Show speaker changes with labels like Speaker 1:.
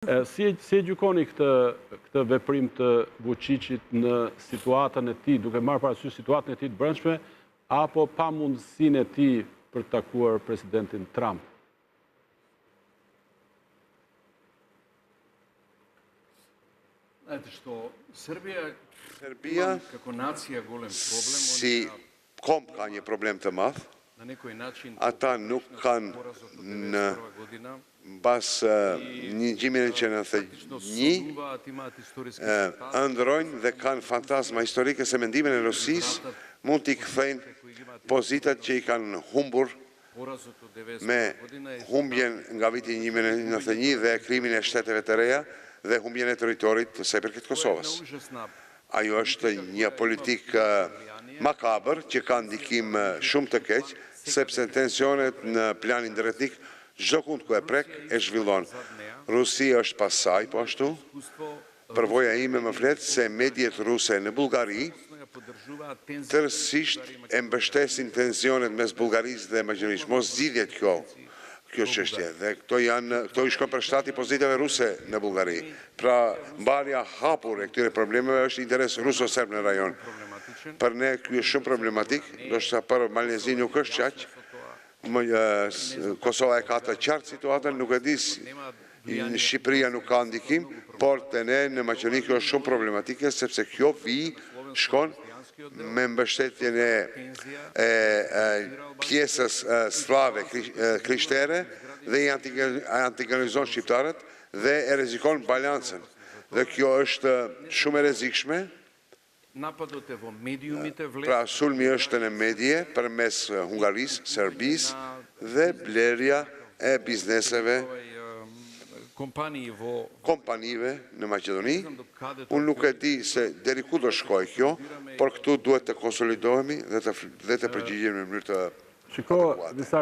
Speaker 1: Si e si e gjykoni këtë këtë veprim të Vuçiqit në situatën e tij, duke marrë parasysh situatën e tij të brendshme apo pamundësinë e tij për të takuar presidentin Trump?
Speaker 2: Serbia si komb ka një problem të madh, ata nuk kanë në mbas 1991 ëndërrojnë dhe kanë fantazma historike se me ndihmën e Rusisë mund t'i kthejnë pozitat që i kanë humbur me humbjen nga viti 1991 dhe krijimin e shteteve të reja dhe humbjen e territorit sa i përket Kosovës. Ajo është një politikë makabër që ka ndikim shumë të keq, sepse tensionet në planin ndëretnik çdokund ku e prek e zhvillon. Rusia është pas saj po ashtu. Përvoja ime më flet se mediet ruse në Bullgari tërësisht e mbështesin tensionet mes Bullgarisë dhe Maqedonisë. Mos zgjidhjet kjo kjo çështje dhe këto janë këto i shkojnë për shtati pozitave ruse në Bullgari. Pra mbarja hapur e këtyre problemeve është interes ruso-serb në rajon. Për ne ky është shumë problematik, ndoshta për Malin e Zi nuk është aq, Kosova e ka të qartë situatën, nuk e di Shqipëria nuk ka ndikim, por te ne në Maqedoni kjo është shumë problematike, sepse kjo vijë shkon me mbështetjen e e pjesës sllave krishtere dhe i antigonizon shqiptarët dhe e rrezikon balancën. Dhe kjo është shumë e rrezikshme Pra sulmi është në medie përmes Hungarisë, Serbisë dhe blerja e bizneseve, kompanive në Maqedoni. Unë nuk e di se deri ku do shkojë kjo, por këtu duhet të konsolidohemi dhe të dhe të përgjigjemi në mënyrë të
Speaker 1: Shiko,
Speaker 2: adekuate.
Speaker 1: Visar.